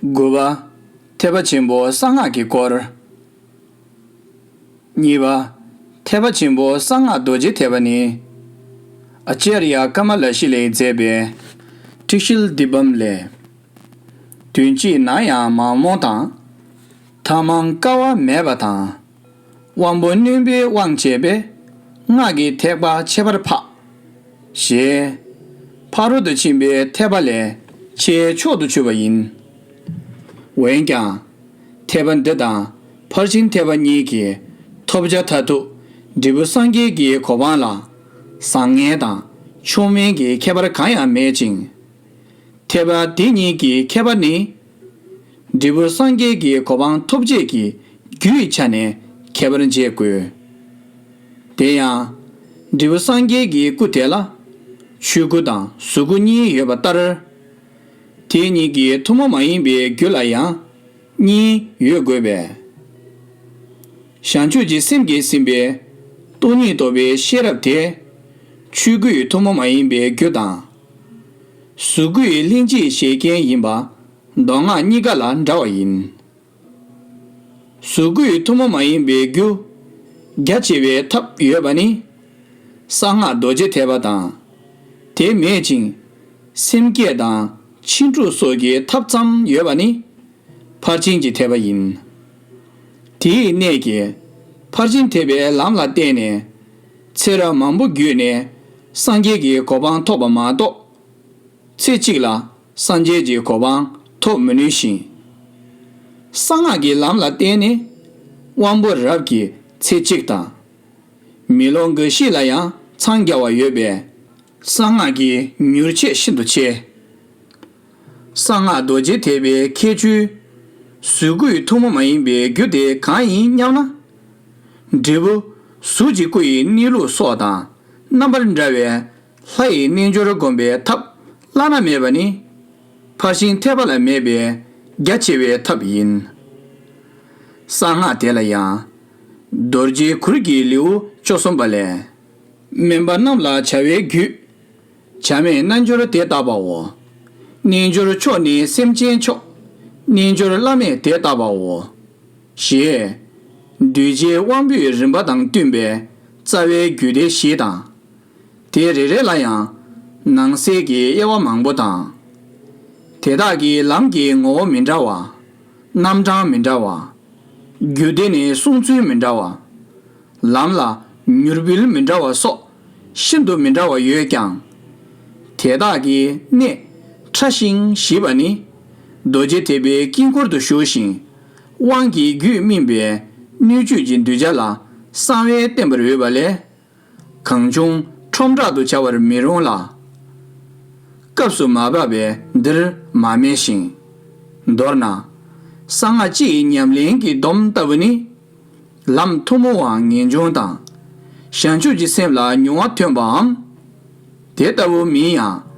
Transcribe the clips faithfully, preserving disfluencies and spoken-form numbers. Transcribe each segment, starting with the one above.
དགུ་པ། ཐེག་པ་ཆེན་པོ་གསང་སྔགས་ཀྱི་སྐོར། གཉིས་པ། ཐེག་པ་ཆེན་པོ་གསང་སྔགས་རྡོ་རྗེ་ཐེག་པ་ནི། ཨ་ཙརྱ་ཀ་མ་ལ་ཤཱི་ལས་མཛད་པའི་ཊཱིཀ་ཤཱིལ་དཱི་པཾ་ལས། དོན་གཅིག་ནམ་ཡང་མ་རྨོངས་དང་། ཐ་མལ་སྐལ་བ་མེད་པ་དང་། དབང་པོ་རྣོན་པོས་དབང་བྱས་པས། སྔགས་ཀྱི་ཐེག་པ་ཁྱད་པར་འཕགས། ཞེས། ཕ་རོལ་ཏུ་ཕྱིན་པའི་ཐེག་པ་ལས་ཆེས་མཆོག་ཏུ་གྱུར་པ་ཡིན། འོན་ཀྱང་། ཐེག་པ་འདི་དང་ཕར་ཕྱིན་ཐེག་པ་གཉིས་ཀྱི་ཐོབ་བྱ་མཐར་ཐུག་འབྲས་བུ་སངས་རྒྱས་ཀྱི་གོ་འཕང་ལ་བཟང་ངན་དང་མཆོག་དམན་གྱི་ཁྱད་པར་གང་ཡང་མེད་ཅིང་། ཐེག་པ་དེ་གཉིས་ཀྱི་ཁྱད་པར་ནི། འབྲས་བུ་སངས་རྒྱས་ཀྱི་གོ་འཕང་ཐོབ་བྱེད་ཀྱི་རྒྱུ་ཡི་ཆ་ནས་ཁྱད་པར་འབྱེད་དགོས། དེ་ཡང་། འབྲས་བུ་སངས་རྒྱས་ཀྱི་སྐུ་དེ་ལ། ཆོས་སྐུ་དང་གཟུགས་སྐུ་གཉིས་ཡོད་པ་ལྟར། དེ་གཉིས་ཀྱི་ཐུན་མོང་མ་ཡིན་པའི་རྒྱུ་ལ་ཡང་གཉིས་ཡོད་དགོས་པས། བྱང་ཆུབ་ཀྱི་སེམས་ཀྱིས་ཟིན་པའི་སྟོང་ཉིད་རྟོགས་པའི་ཤེས་རབ་དེ། ཆོས་སྐུའི་ཐུན་མོང་མ་ཡིན་པའི་རྒྱུ་དང་། གཟུགས་སྐུའི་ལྷན་སྐྱེས་གཞལ་མཁན་ཡིན་པ། མདོ་སྔགས་གཉིས་ཀ་ལ་འདྲ་བ་ཡིན། གཟུགས་སྐུའི་ཐུན་མོང་མ་ཡིན་པའི་རྒྱུ། རྒྱ་ཆེ་བའི་ཐབས་ཡོད་པ་ནི། གསང་སྔགས་རྡོ་རྗེ་ཐེག་པ་དང་། དེ་མེད་ཅིང་། སེམས་བསྐྱེད་དང་ཕྱིན་དྲུག་སོགས་ཀྱི་ཐབས་ཙམ་ཡོད་པ་ནི། ཕར་ཕྱིན་གྱི་ཐེག་པ་ཡིན། དེའི་གནད་ཀྱིས། ཕར་ཕྱིན་ཐེག་པའི་ལམ་ལ་བརྟེན་ནས། ཚེ་རབས་མང་པོ་བརྒྱུད་ནས། སངས་རྒྱས་ཀྱི་གོ་འཕང་ཐོབ་པ་མ་གཏོགས། ཚེ་གཅིག་ལ་སངས་རྒྱས་ཀྱི་གོ་འཕང་ཐོབ་མི་ནུས་ཤིང་། གསང་སྔགས་ཀྱི་ལམ་ལ་བརྟེན་ནས་དབང་པོ་རབ་ཀྱིས་ཚེ་གཅིག་དང་། མི་ལོ་འགའ་ཤས་ལ་ཡང་འཚང་རྒྱ་བ་ཡོད་པས། གསང་སྔགས་ཀྱི་མྱུར་ཁྱད་ཤིན་ཏུ་ཆེ། གསང་སྔགས་རྡོ་རྗེ་ཐེག་པའི་ཁྱད་ཆོས། གཟུགས་སྐུའི་ཐུན་མོང་མ་ཡིན་པའི་རྒྱུ་དེ་གང་ཡིན་སྙམ་ན། འབྲས་བུ་གཟུགས་ཀྱི་སྐུ་ཡི་གནས་ལུགས་སོགས་དང་རྣམ་པར་འདྲ་བའི། ལྷ་ཡི་རྣལ་འབྱོར་བསྒོམ་པའི་ཐབས་བླ་ན་མེད་པ་ནི། ཕར་ཕྱིན་ཐེག་པ་ལ་མེད་པའི་རྒྱ་ཆེ་བའི་ཐབས་ཡིན། གསང་སྔགས་དེ་ལ་ཡང་། རྡོ་རྗེའི་གུར་གྱི་ལེའུ་བཅུ་གསུམ་པ་ལས། དམན་པ་རྣམས་ལ་བྱ་བའི་རྒྱུད། བྱ་མེད་རྣལ་འབྱོར་དེ་ལྟ་བའོ། རྣལ་འབྱོར་མཆོག་ནི་སེམས་ཅན་མཆོག། རྣལ་འབྱོར་བླ་མེད་དེ་ལྟ་བའོ། ཞེས། གདུལ་བྱའི་དབང་པོའི་རིམ་པ་དང་བསྟུན་པའི་རྩ་བའི་རྒྱུད་སྡེ་བཞི་དང་། དེ་རེ་རེ་ལ་ཡང་ནང་གསེས་ཀྱི་དབྱེ་བ་མང་པོ་དང་། དེ་དག་གི་ལམ་གྱི་ངོ་བོ་མི་འདྲ་བ། རྣམ་གྲངས་མི་འདྲ་བ། རྒྱུད་སྡེ་ནས་གསུང་ཚུལ་མི་འདྲ་བ། ལམ་ལ་མྱུར་བུལ་མི་འདྲ་བ་སོགས་ཤིན་ཏུ་མི་འདྲ་བ་ཡོད་ཀྱང་། དེ་དག་གི་གནད་ཕྲ་ཞིང་ཞིབ་པ་ནི། རྡོ་རྗེ་ཐེག་པའི་དཀྱིལ་འཁོར་དུ་བཞུགས་ཤིང་། དབང་གི་རྒྱུད་སྨིན་པའི་སྣོད་བཅུད་ཀྱི་གདུལ་བྱ་ལ་གསང་བས་བསྟན་པར་འོས་པ་ལས། གང་བྱུང་ཁྲོམ་བསྒྲགས་དུ་བྱ་བར་མི་རུང་ལ། སྐབས་སུ་མ་བབས་པས་འདིར་མ་སྨྲས་ཤིང་། མདོར་ན། གསང་སྔགས་སྤྱི་ཡི་ཉམས་ལེན་གྱི་སྡོམ་ལྟ་བུ་ནི། ལམ་ཐུན་མོང་བ་ངེས་འབྱུང་དང་། བྱང་ཆུབ་ཀྱི་སེམས་ལ་མྱོང་བ་ཐོན་པའམ། དེ་ལྟ་བུ་མིན་ཡང་།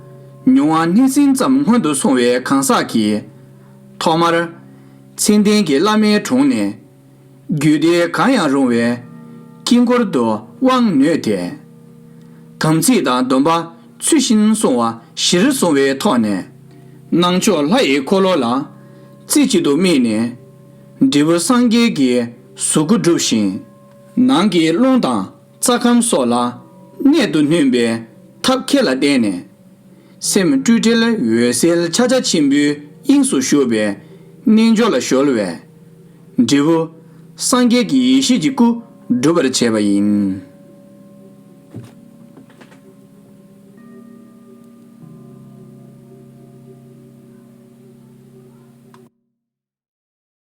མྱོང་བ་སྣེ་ཟིན་ཙམ་སྔོན་དུ་སོང་བའི་གང་ཟག་གིས། ཐོག་མར། མཚན་ལྡན་གྱི་བླ་མའི་དྲུང་ནས། རྒྱུད་སྡེ་གང་ཡང་རུང་བའི་དཀྱིལ་འཁོར་དུ་དབང་ནོད་དེ། དམ་ཚིག་དང་སྡོམ་པ་ཚུལ་བཞིན་བསྲུང་བ་གཞིར་བཟུང་བའི་ཐོག་ནས། སྣང་ཕྱོགས་ལྷ་ཡི་འཁོར་ལོ་ལ་རྩེ་གཅིག་ཏུ་དམིགས་ནས། འབྲས་བུ་སངས་རྒྱས་ཀྱི་གཟུགས་སྐུ་བསྒྲུབས་ཤིང་། ནང་གི་རླུང་དང་རྩ་ཁམས་སོགས་ལ་གནད་དུ་བསྣུན་པའི་ཐབས་མཁས་ལ་བརྟེན་ནས། སེམས་སྤྲོས་བྲལ་འོད་གསལ་ཕྱག་རྒྱ་ཆེན་པོའི་དབྱིངས་སུ་ཞུགས་པའི་རྣལ་འབྱོར་ལ་གཞོལ་བས། འབྲས་བུ་སངས་རྒྱས་ཀྱི་ཡེ་ཤེས་ཀྱི་སྐུ་འགྲུབ་པར་བྱེད་པ་ཡིན།